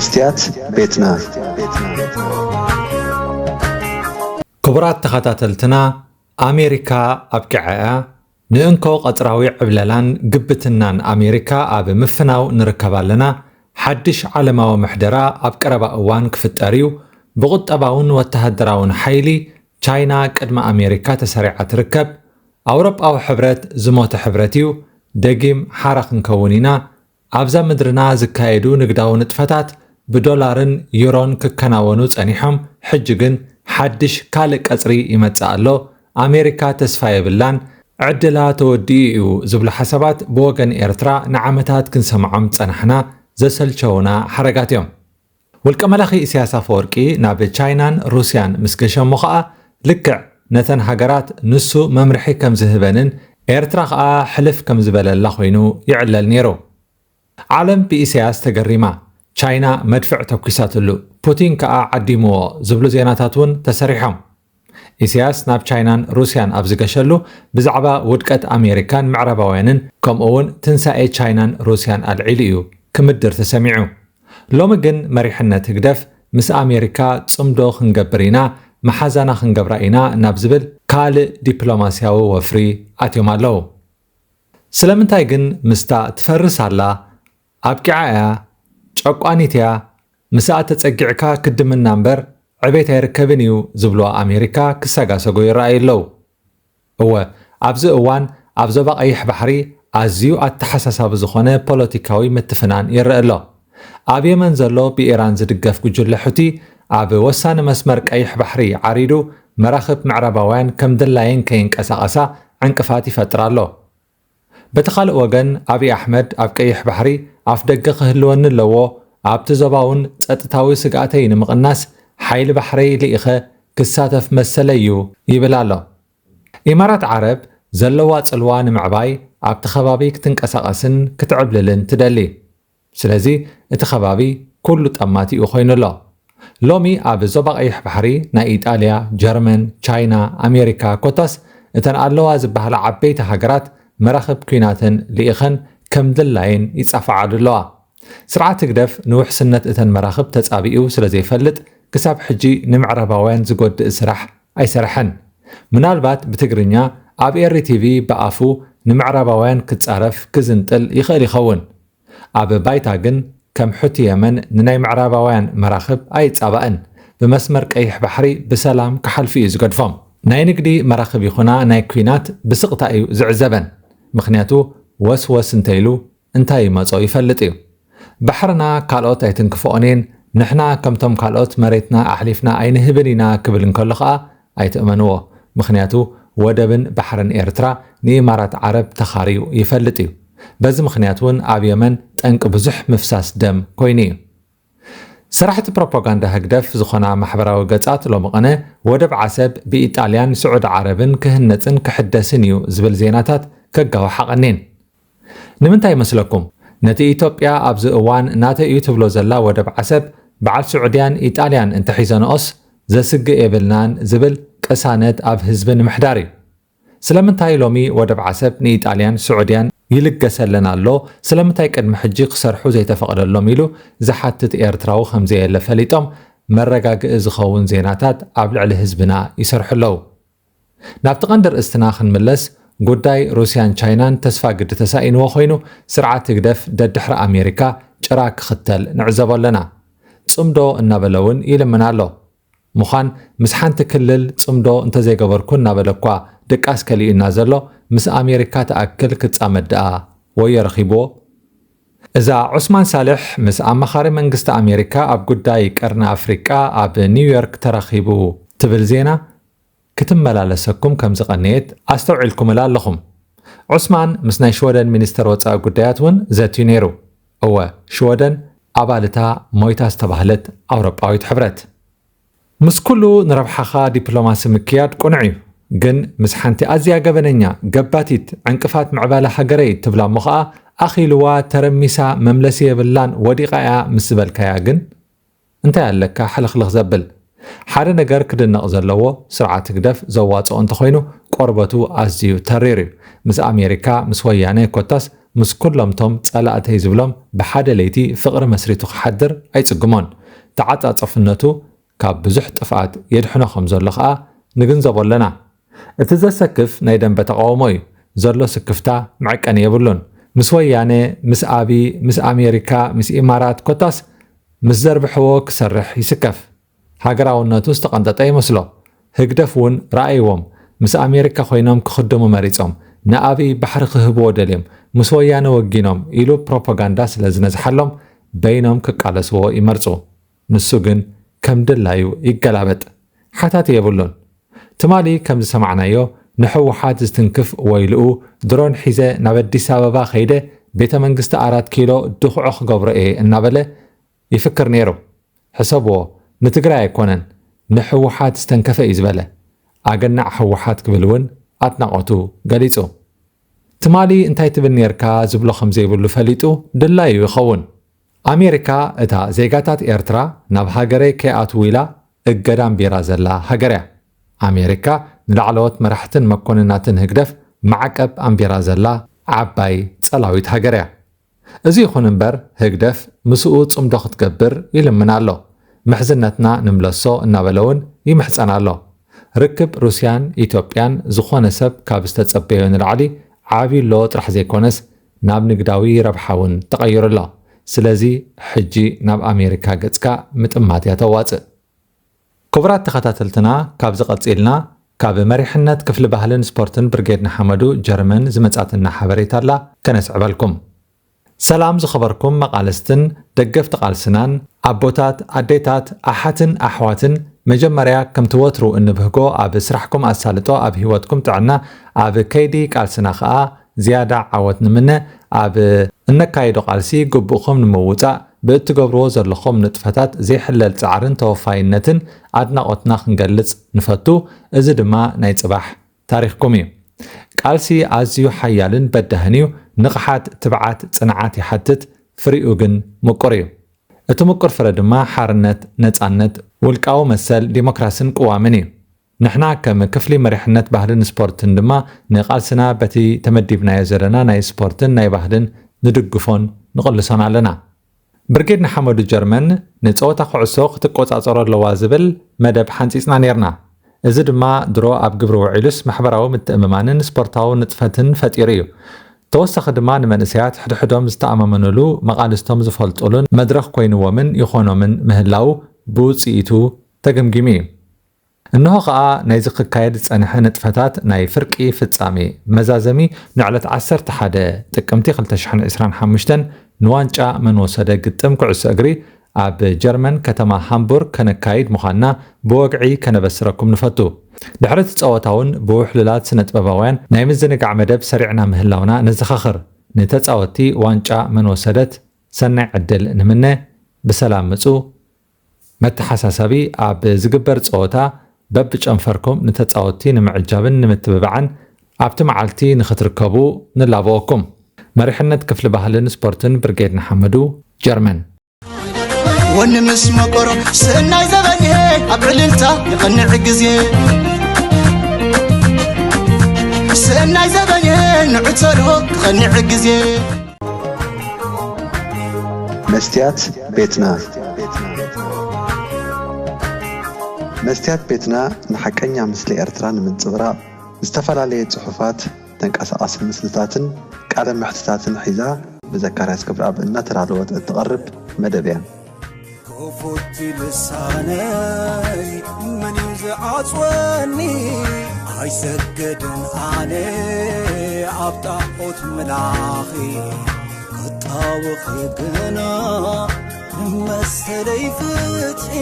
ስትያት ቤትና። ክቡራት ተኸታተልትና፣ ኣሜሪካ ኣብቂዓ እያ። ንእንኮ ቀጽራዊ ዕብለላን ግብትናን ኣሜሪካ ኣብ ምፍናው ንርከብ ኣለና። ሓድሽ ዓለማዊ ምሕደራ ኣብ ቀረባ እዋን ክፍጠር እዩ። ብቁጠባውን ወተሃደራውን ሓይሊ ቻይና ቅድሚ ኣሜሪካ ተሰሪዓ ትርከብ። ኣውሮጳዊ ሕብረት ዝሞተ ሕብረት እዩ። ደጊም ሓራ ክንከውን ኢና። ኣብዛ ምድርና ዝካየዱ ንግዳዊ ንጥፈታት ብዶላርን ዩሮን ክከናወኑ ጸኒሖም፣ ሕጂ ግን ሓድሽ ካልእ ቀጽሪ ይመጽእ ኣሎ። ኣሜሪካ ተስፋ የብላን፣ ዕድላ ተወዲኡ እዩ ዝብሉ ሓሳባት ብወገን ኤርትራ ንዓመታት ክንሰምዖም ዝጸናሕና ዘሰልቸዉና ሓረጋት እዮም። ውልቀ መላኺ ኢሳያስ ኣፈወርቂ ናብ ቻይናን ሩስያን ምስ ገሸ እሞ ኸኣ ልክዕ ነተን ሃገራት ንሱ መምርሒ ከም ዝህበንን ኤርትራ ኸኣ ሕልፍ ከም ዝበለላ ኮይኑ ይዕለል ነይሩ። ዓለም ብኢሳያስ ተገሪማ፣ ቻይና መድፍዕ ተኲሳትሉ፣ ፑቲን ከኣ ዓዲምዎ ዝብሉ ዜናታት እውን ተሰሪሖም። ኢሳያስ ናብ ቻይናን ሩስያን ኣብ ዝገሸሉ ብዛዕባ ውድቀት ኣሜሪካን ምዕራባውያንን ከምኡ እውን ትንሳኤ ቻይናን ሩስያን ኣልዒሉ እዩ ክምድር ተሰሚዑ። ሎሚ ግን መሪሕነት ህግደፍ ምስ ኣሜሪካ ጽምዶ ክንገብር ኢና፣ መሓዛና ክንገብራ ኢና ናብ ዝብል ካልእ ዲፕሎማስያዊ ወፍሪ ኣትዮም ኣለዉ። ስለምንታይ ግን ምስታ ትፈርስ ኣላ፣ ኣብቂዓ እያ፣ ጨቋኒት እያ፣ ምስኣ ተጸጊዕካ ክድምና እምበር ዕቤት ኣይርከብን እዩ ዝብልዋ ኣሜሪካ ክሰጋሰጉ ይረኣዩ ኣለዉ። እወ፣ ኣብዚ እዋን ኣብ ዞባ ቀይሕ ባሕሪ ኣዝዩ ኣተሓሳሳቢ ዝኾነ ፖለቲካዊ ምትፍናን ይረአ ኣሎ። ኣብ የመን ዘሎ ብኢራን ዝድገፍ ጉጅለ ሑቲ ኣብ ወሳኒ መስመር ቀይሕ ባሕሪ ዓሪዱ መራኽብ ምዕራባውያን ከም ድላየን ከይንቀሳቐሳ ዕንቅፋት ይፈጥር ኣሎ። በቲ ካልእ ወገን፣ ኣብይ ኣሕመድ ኣብ ቀይሕ ባሕሪ ኣፍደገ ክህልወኒ ኣለዎ፣ ኣብቲ ዞባ እውን ጸጥታዊ ስግኣተይ ንምቕናስ ሓይሊ ባሕረይ ልኢኸ ክሳተፍ መሰለይ እዩ ይብል ኣሎ። ኢማራት ዓረብ ዘለዋ ጽልዋ ንምዕባይ ኣብቲ ከባቢ ክትንቀሳቐስን ክትዕብልልን ትደሊ። ስለዚ እቲ ከባቢ ኩሉ ጠማቲኡ ኮይኑ ኣሎ። ሎሚ ኣብ ዞባ ቀይሕ ባሕሪ ናይ ኢጣልያ፣ ጀርመን፣ ቻይና፣ ኣሜሪካ ኮታስ እተን ኣለዋ ዝበሃላ ዓበይቲ ሃገራት መራኽብ ኲናተን ልኢኸን ከም ድላየን ይጻፍዓሉ ኣለዋ። ስርዓት ህግደፍ ንውሕስነት እተን መራኽብ ተጻቢኡ ስለ ዘይፈልጥ ክሳብ ሕጂ ንምዕራባውያን ዝጎድእ ስራሕ ኣይሰርሐን። ምናልባት ብትግርኛ ኣብ ኤሪ ቲቪ ብኣፉ ንምዕራባውያን ክጻረፍ ክዝንጥል ይኽእል ይኸውን። ኣብ ባይታ ግን ከም ሑቲ የመን ንናይ ምዕራባውያን መራኽብ ኣይጻባእን። ብመስመር ቀይሕ ባሕሪ ብሰላም ክሓልፉ እዩ ዝገድፎም። ናይ ንግዲ መራኽብ ይኹና ናይ ኲናት ብስቕታ እዩ ዝዕዘበን። ምኽንያቱ ወስወስ እንተኢሉ እንታይ ይመጾ ይፈልጥ እዩ። ባሕርና ካልኦት ኣይትንክፍኦን እየን፣ ንሕና ከምቶም ካልኦት መሬትና ኣሕሊፍና ኣይንህብን ኢና ክብል እንከሎ ኸኣ ኣይትእመንዎ። ምኽንያቱ ወደብን ባሕርን ኤርትራ ንኢማራት ዓረብ ተኻርዩ ይፈልጥ እዩ። በዚ ምኽንያት እውን ኣብ የመን ጠንቂ ብዙሕ ምፍሳስ ደም ኮይኑ እዩ። ሰራሕቲ ፕሮፓጋንዳ ህግደፍ ዝኾና ማሕበራዊ ገጻት ሎሚ ቐነ ወደብ ዓሰብ ብኢጣልያን ስዑዲ ዓረብን ክህነጽን ክሕደስን እዩ ዝብል ዜናታት ከጋውሓ ቀኒን። ንምንታይ ይመስለኩም? ነቲ ኢትዮጵያ ኣብዚ እዋን ናተይ እዩ ትብሎ ዘላ ወደብ ዓሰብ በዓል ስዑድያን ኢጣልያን እንተሒዘንኦስ ዘስግእ የብልናን ዝብል ቅሳነት ኣብ ህዝቢ ንምሕዳር እዩ። ስለምንታይ ሎሚ ወደብ ዓሰብ ንኢጣልያን ስዑድያን ይልገሰለን ኣሎ፣ ስለምንታይ ቅድሚ ሕጂ ክሰርሑ ዘይተፈቕደሎም ኢሉ ዝሓትት ኤርትራዊ ከምዘየለ ፈሊጦም መረጋግኢ ዝኸውን ዜናታት ኣብ ልዕሊ ህዝብና ይሰርሑ ኣለዉ። ናብቲ ቀንዲ ርእስትና ክንምለስ፣ ጉዳይ ሩስያን ቻይናን ተስፋ ግዲ ተሳኢንዎ ኮይኑ፣ ስርዓት ህግደፍ ደድሕሪ ኣሜሪካ ጭራ ክኽተል ንዕዘቦ ኣለና። ጽምዶ እናበለ እውን ይልምን ኣሎ። ምዃን ምስ ሓንቲ ክልል ጽምዶ እንተዘይገበርኩ እናበለ እኳ ድቃስ ከሊኡና ዘሎ፣ ምስ ኣሜሪካ ትኣክል ክጻመድ ደኣ ወዮ ረኺብዎ። እዛ ዑስማን ሳልሕ ምስ ኣማኻሪ መንግስቲ ኣሜሪካ ኣብ ጉዳይ ቀርኒ ኣፍሪቃ ኣብ ኒውዮርክ ተራኺቡ ትብል ዜና ክትመላለሰኩም ከም ዝቐነየት ኣስተውዒልኩምላ ኣለኹም። ዑስማን ምስ ናይ ሽወደን ሚኒስተር ወጻኢ ጉዳያት እውን ዘትዩ ነይሩ። እወ፣ ሽወደን ኣባልታ ሞይታ ዝተባህለት ኣውሮጳዊት ሕብረት። ምስ ኩሉ ንረብሓኻ ዲፕሎማሲ ምክያድ ቅኑዕ እዩ፣ ግን ምስ ሓንቲ ኣዝያ ገበነኛ፣ ገባቲት፣ ዕንቅፋት ምዕባለ ሃገረይ ትብላ እሞ ኸኣ ኣኺልዋ፣ ተረሚሳ፣ መምለሲ የብላን፣ ወዲቓ እያ ምስ ዝበልካያ ግን እንታይ ኣለካ ሕልኽልኽ ዘብል? ሓደ ነገር ክድነቕ ዘለዎ፣ ስርዓት ህግደፍ ዘዋጽኦ እንተኾይኑ ቆርበቱ ኣዝዩ ተሪር እዩ። ምስ ኣሜሪካ፣ ምስ ወያነ ኮታስ ምስ ኩሎምቶም ጸላእተይ ዝብሎም ብሓደ ለይቲ ፍቕሪ መስሪቱ ክሓድር ኣይጽግሞን። ተዓጻጸፍነቱ ካብ ብዙሕ ጥፍኣት የድሕኖ ከም ዘሎ ከኣ ንግንዘቦ ኣለና። እቲ ዘሰክፍ ናይ ደንበ ተቓውሞ እዩ። ዘሎ ስክፍታ መዐቀኒ የብሉን። ምስ ወያነ፣ ምስ ኣቢ፣ ምስ ኣሜሪካ፣ ምስ ኢማራት፣ ኮታስ ምስ ዘርብሕዎ ክሰርሕ ይስከፍ። ሃገራውነቱ ዝተቐንጠጠ ይመስሎ። ህግደፍ እውን ረኣይዎም። ምስ ኣሜሪካ ኮይኖም ክኽድሙ መሪጾም። ንኣብይ ባሕሪ ክህብዎ ደልዮም። ምስ ወያነ ወጊኖም ኢሉ ፕሮፓጋንዳ ስለ ዝነዝሓሎም በይኖም ክቃለስዎ ይመርጹ። ንሱ ግን ከም ድላዩ ይገላበጥ። ሓታቲ የብሉን። ትማሊ ከም ዝሰማዕናዮ ንህወሓት ዝትንክፍ ወይልኡ ድሮን ሒዘ ናብ ኣዲስ ኣበባ ከይደ ቤተ መንግስቲ ኣራት ኪሎ ድኹዖ ክገብሮ እየ እናበለ ይፍክር ነይሩ። ሕሰብዎ፣ ንትግራይ ኣይኮነን ንህወሓት ዝተንከፈ እዩ ዝበለ። ኣገናዕ ህወሓት ክብል እውን ኣድናቖቱ ገሊጹ። ትማሊ እንታይ ትብል ነርካ ዝብሎ ከም ዘይብሉ ፈሊጡ ድላዩ ይኸውን። ኣሜሪካ እታ ዜጋታት ኤርትራ ናብ ሃገረይ ከይኣትዉ ኢላ እገዳ ኣንቢራ ዘላ ሃገር እያ። ኣሜሪካ ንላዕለዎት መራሕትን መኮንናትን ህግደፍ ማዕቀብ ኣንቢራ ዘላ ዓባይ ጸላዊት ሃገር እያ። እዚ ይኹን እምበር ህግደፍ ምስኡ ጽምዶ ክትገብር ይልምን ኣሎ። ምሕዝነትና ንምለሶ እናበለ እውን ይምሕጸን ኣሎ። ርክብ ሩስያን ኢትዮጵያን ዝኾነ ሰብ ካብ ዝተጸበዮ ንላዕሊ ዓብዩ ኣሎ ጥራሕ ዘይኮነስ ናብ ንግዳዊ ረብሓ እውን ተቐይሩ ኣሎ። ስለዚ ሕጂ ናብ ኣሜሪካ ገጽካ ምጥማት እያ ተዋጽእ። ክቡራት ተኸታተልትና፣ ካብዚ ቀጺልና ካብ መሪሕነት ክፍሊ ባህልን ስፖርትን ብርጌድ ንሓመዱ ጀርመን ዝመጻትና ሓበሬታ ኣላ፣ ከነስዕበልኩም። ሰላም ዝኸበርኩም መቓልስትን ደገፍቲ ቃልስናን፣ ኣቦታት፣ ኣዴታት፣ ኣሓትን ኣሕዋትን፣ መጀመርያ ከምቲ ወትሩ እንብህጎ ኣብ ስራሕኩም ኣሳልጦ፣ ኣብ ህይወትኩም ጥዕና፣ ኣብ ከይዲ ቃልስና ኸኣ ዝያዳ ዓወት ንምነ። ኣብ እነካይዶ ቃልሲ ግቡእኹም ንምውጻእ ብእትገብርዎ ዘለኹም ንጥፈታት ዘይሕለል ጻዕርን ተወፋይነትን ኣድናቖትና ክንገልጽ ንፈቱ። እዚ ድማ ናይ ጽባሕ ታሪኽኩም እዩ። ቃልሲ ኣዝዩ ሓያልን በዳህን እዩ። ንቕሓት፣ ትብዓት፣ ጽንዓት ይሓትት፣ ፍሪኡ ግን ምቁር እዩ። እቲ ምቁር ፍረ ድማ ሓርነት፣ ነጻነት፣ ውልቃዊ መሰል፣ ዲሞክራስን ቅዋምን እዩ። ንሕና ከም ክፍሊ መሪሕነት ባህልን ስፖርትን ድማ ንቃልስና በቲ ተመዲብናዮ ዘለና ናይ ስፖርትን ናይ ባህልን ንድግፎን ንቕልሶን ኣለና። ብርጌድ ንሓመዱ ጀርመን ንጸወታ ኩዕሶ ክትቆጻጸሮ ኣለዋ ዝብል መደብ ሓንጺጽና ኔርና። እዚ ድማ ድሮ ኣብ ግብሪ ውዒሉስ ማሕበራዊ ምትእምማንን ስፖርታዊ ንጥፈትን ፈጢሩ እዩ። ተወሳኺ ድማ ንመንእሰያት ሕድሕዶም ዝተኣማመኑሉ፣ መቓልስቶም ዝፈልጡሉን መድረኽ ኮይንዎምን ይኾኖምን ምህላው ብውጽኢቱ ተገምጊሙ እዩ። እንሆ ኸኣ ናይዚ ክካየድ ዝጸንሐ ንጥፈታት ናይ ፍርቂ ፍጻሜ መዛዘሚ ንዕለት ዓሰርተ ሓደ ጥቅምቲ ክልተ ሽሕን ዕስራን ሓሙሽተን ንዋንጫ መን ወሰደ ግጥም ኩዕሶ እግሪ ኣብ ጀርመን ከተማ ሃምቡርግ ከነካይድ ምዃንና ብወግዒ ከነበስረኩም ንፈቱ። ድሕሪ እቲ ጸወታ እውን ብውሕሉላት ስነ-ጥበባውያን ናይ ምዝንጋዕ መደብ ሰሪዕና ምህላውና ነዘኻኽር። ንተጻወትቲ ዋንጫ መን ወሰደት ሰናይ ዕድል ንምነ። ብሰላም ምጹ። መተሓሳሰቢ፣ ኣብ ዝግበር ጸወታ በብጨንፈርኩም ንተጻወትቲ ንምዕጃብን ንምትብባዕን ኣብቲ መዓልቲ ንኽትርከቡ ንላበወኩም። መሪሕነት ክፍሊ ባህልን ስፖርትን ብርጌድ ንሓመዱ፣ ጀርመን። ወኒ ምስ መቆሮ ስእናይ ዘበን እየ ኣብ ዕልልታ ይቐንዕ ግዜ። ስእናይ ዘበን እየ ንዕጸሎ ክቐንዕ ግዜ። መስትያት ቤትና። መስትያት ቤትና ንሓቀኛ ምስሊ ኤርትራ ንምንጽብራቕ ዝተፈላለየ ጽሑፋት፣ ተንቀሳቓሲ ምስልታትን ቃለ መሕትታትን ሒዛ ብዘካርያስ ክብረኣብ እናተዳለወት እትቐርብ መደብ እያ። ክፉት ልሳነይ መን እዩ ዝዓጽወኒ? ኣይሰግድን ኣነ ኣብ ጣዖት ምላኺ ክጣወኺ ግና ንመሰለይ ፍትሒ